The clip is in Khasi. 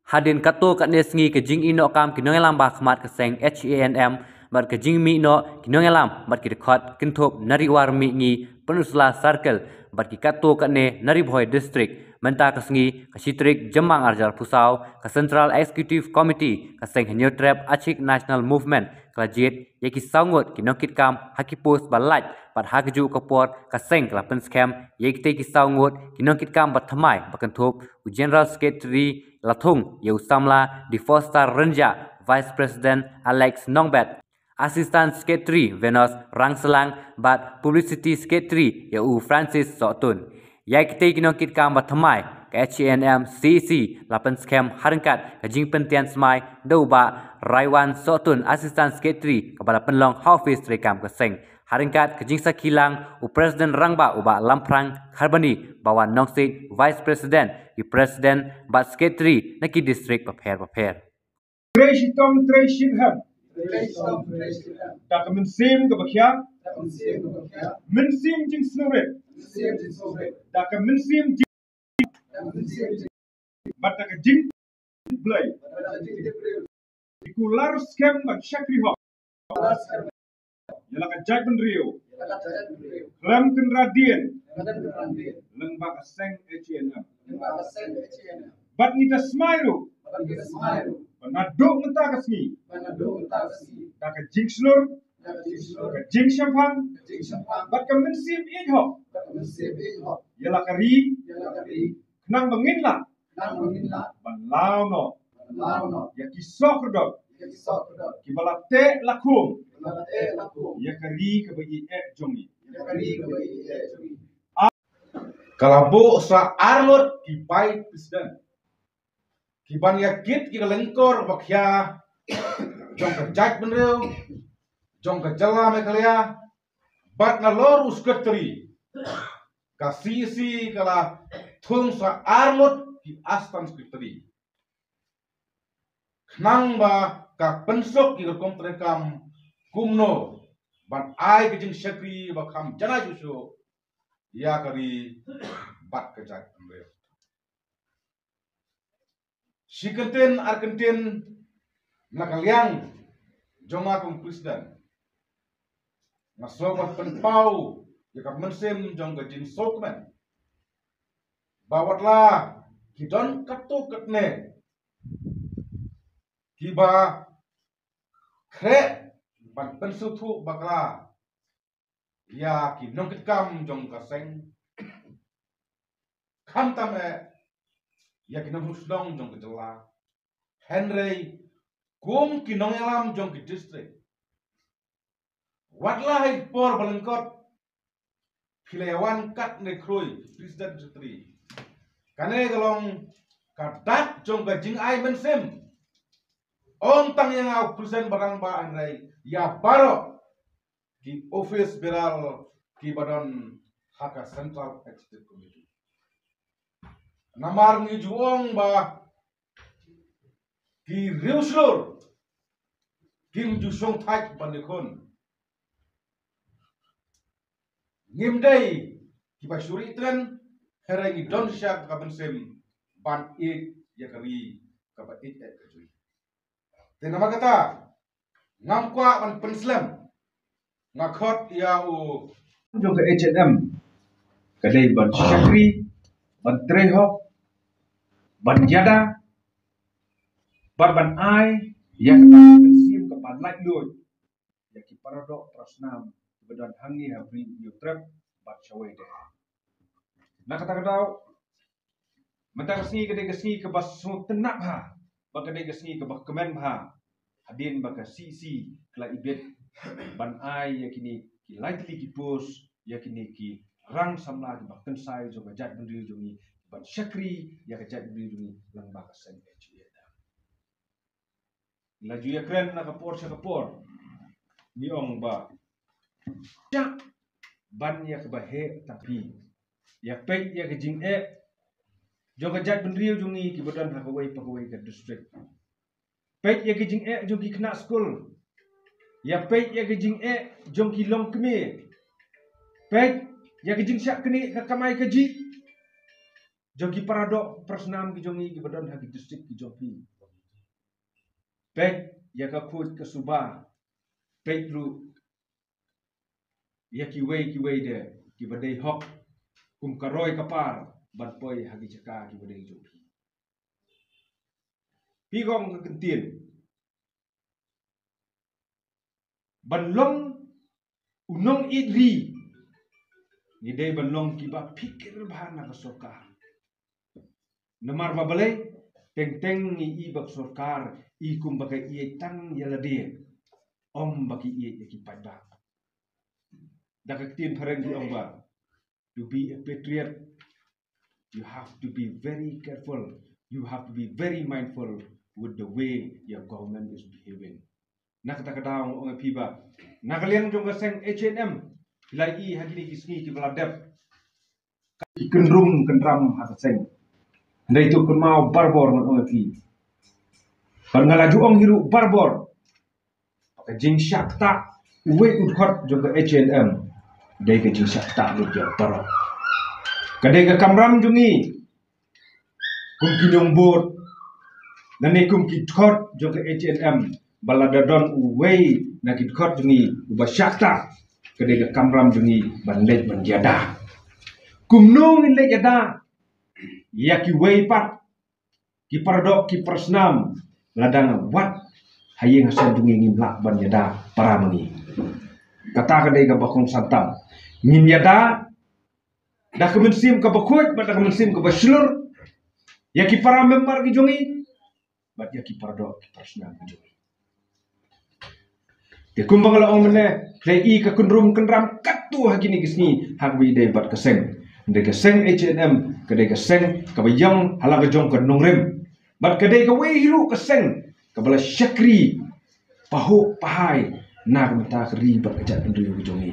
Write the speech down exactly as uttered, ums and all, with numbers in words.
Hadien katto katne sngi ka jingïehnoh kam ki nongïalam ba khmat ka seng H A N M bad ka jingmih noh ki nongïalam bad ki dkhot kynthup na Ri War Mihngi, Peninsula Circle bad ki katto katne na Ri Bhoi District. Mynta ka sngi ka shi tarik Jymmang arhajar arphew saw, ka Central Executive Committee ka seng Hynñiewtrep Achik National Movement ka la jied ïa ki saw ngut ki nongkitkam ha ki post ba lait bad ha kajuh ka por ka seng ka la pynskhem ïa kitei ki saw ngut ki nongkitkam ba thymmai ba kynthup u General Secretary Lathung ïa u samla Diphostar Rynjah, Vice President Alex Nongbet, Assistant Secretary Venus Rangsalang bad Publicity Secretary ïa u Francis Sohtun. Ïa kitei ki nongkitkam ba thymmai ka H A N M C E C la pynskhem ha ryngkat ka jingpyntian smai da u Bah Raiwan Sohtun, Assistant Secretary, kaba la pynlong ha office treikam ka seng. Ha ryngkat ka jingsakhi lang u President Rangbah u Bah Lamphrang Kharbani, ba wan nongseit Vice President, ki President bad Secretary na ki district bapher bapher. Trei shitom trei shirhem. Trei shitom trei shirhem. Da ka mynsiem kaba khia. Da ka mynsiem kaba khia. Mynsiem jingsngewrit. Mynsiem jingsngewrit. Da ka mynsiem jing. Da ka mynsiem jing. Bad da ka jingtip Blei. Bad da ka jingtip Blei. Ki kular skhem ban shakri hok. Kular skhem. Ïa la ka jaitbynriew. Ïa la ka jaitbynriew. Khlem kynran dien. Khlem kynran dien. Lyngba ka seng H A N M. Lyngba ka seng H A N M. Bad ngi da smai ruh. Bad ngi da smai ruh. Ba naduh mynta ka sngi. Ba naduh mynta ka sngi. Da ka jingshlur. Da ka jingshlur. Ka jingshemphang. Ka jingshemphang. Bad ka mynsiem ïeit hok. Bad ka mynsiem ïeit hok. Ïa la ka ri. Ïa la ka ri. Khnang ba ngin lah. Khnang ba ngin lah. Ban law noh. Ban law noh. Ïa ki soh kordor. Ïa ki soh kordor. Kiba la teh la khum. Kiba la teh la khum. Ïa ka ri kaba ïeit jong ngi. Ïa ka ri kaba ïeit jong ngi. Ka la buh sa arngut ki vice president. Kiban ïa kit ki ka lyngkor ba khia jong ka jaitbynriew, jong ka jylla Meghalaya, bad nalor u secretary, ka C E C ka la thung sa arngut ki assistant secretary. Khnang ba ka pynsuk ki rukom treikam kumno ban ai ka jingshakri ba kham janai shuh shuh ïa ka ri bad ka jaitbynriew. Shi kyntien ar kyntien na ka liang jong nga kum u president, nga sngew ban pynpaw ïa ka mynsiem jong ka jingsngewkmen ba watla ki don katto katne kiba khreh ban pynsngewthuh bakla ïa ki nongkitkam jong ka seng, khamtam eh ïa ki nongshong shnong jong ka jylla, hynrei kum ki nongïalam jong ki district, watla ha ki por ba lyngkot phi la ïa wan katne khrui president secretary. Kane ka long ka dak jong ka jingai mynsiem, ym tang ïa nga u president ba rangbah, hynrei ïa baroh ki office bearer kiba don ha ka Central Executive Committee. Namar ngi ju ong ba ki riewshlur kim ju shongthait ban ïakhun. Ngim dei kiba shu ri tren, hynrei ngi don shisha ka mynsiem ban ïeit ïa ka ri kaba ïeit eh ka jong ngi. Te namar kata, ngam kwah ban pynslem, nga khot ïa u jong ka H A N M ka dei ban shakri, ban trei hok, ban ïada bad ban ai ïa ka mynsiem kaba laitluid ïa ki paradoh parasnam kiba don hangne ha Ri Hynñiewtrep bad shawei de. Na kata ka daw, mynta ka sngi ka dei ka sngi kaba sngewtynnat bha, ba ka dei ka sngi kaba kmen bha, hadien ba ka C E C ka la ibit ban ai ïa kine ki lai tylli ki post ïa kine ki rang samla kiba kynsai jong ka jaitbynriew jong ngi, ban shakri ïa ka jaitbynriew jong ngi lyngba ka seng H A N M. La ju ïakren na ka por sha ka por. Ngi ong ba, shah ban ïa kaba heh tang phi, ïa peit ïa ka jingeh jong ka jaitbynriew jong ngi kiba don ha kawei pa kawei ka district. Peit ïa ka jingeh jong ki khynnah skul. Ïa peit ïa ka jingeh jong ki longkmie. Peit ïa ka jingshah knieh ka kamai kajih. jong ki paradoh parasnam ki jong ngi kiba don ha ki district ki jong phi. Peit ïa ka khuid ka suba, peit ruh ïa kiwei kiwei de kiba dei hok kum ka roi ka par ban poi ha ki jaka kiba dei jong phi. Phi ong ka kyntien ban long u nongïeit ri, ngi dei ban long kiba phikir bha na ka sorkar. Namar ba balei? Teng teng ngi i ba ka sorkar i kum ba ka ïeit tang ïa lade, ym ba ki ïeit ïa ki paidbah. Da ka ktien phareng ki ong ba, to be a patriot, you have to be very careful, you have to be very mindful with the way your government is behaving. Na kata ka daw nga ong ïa phi ba na ka liang jong ka seng H A N M, phi la i ha kine ki sngi kiba la dep, ki kynrum kynram ha ka seng. Hynrei to kynmaw barabor ngan ong ïa phi, bad nga la ju ong hi ruh barabor, ka jingshah ktah uwei u dkhot jong ka H A N M dei ka jingshah ktah lut ïa baroh. Ka dei ka kamram jong ngi kum ki nongbud, lane kum ki dkhot jong ka H A N M, ba lada don uwei na ki dkhot jong ngi uba shah ktah, ka dei ka kamram jong ngi ban leit ban ïada. Kumno ngin leit ïada ïa kiwei pat ki paradoh ki parasnam, lada nga wad ha ïing ha sem jong ngi ngim lah ban ïada para ma ngi? Kata ka dei kaba kongsan tam. Ngin ïada da ka mynsiem kaba khuid bad da ka mynsiem kaba shlur ïa ki para member ki jong ngi bad ïa ki paradoh ki parasnam ki jong ngi. Te kumba nga la ong mynne, phi la i ka kynrum kynram katto ha kine ki sngi ha kaba ïadei bad ka seng. Dei ka seng H A N M ka dei ka seng kaba ïong ha la ka jong ka nongrim, bad ka dei kawei hi ruh ka seng kaba la shakri pahuh pahai na ka bynta ka ri bad ka jaitbynriew ka jong ngi.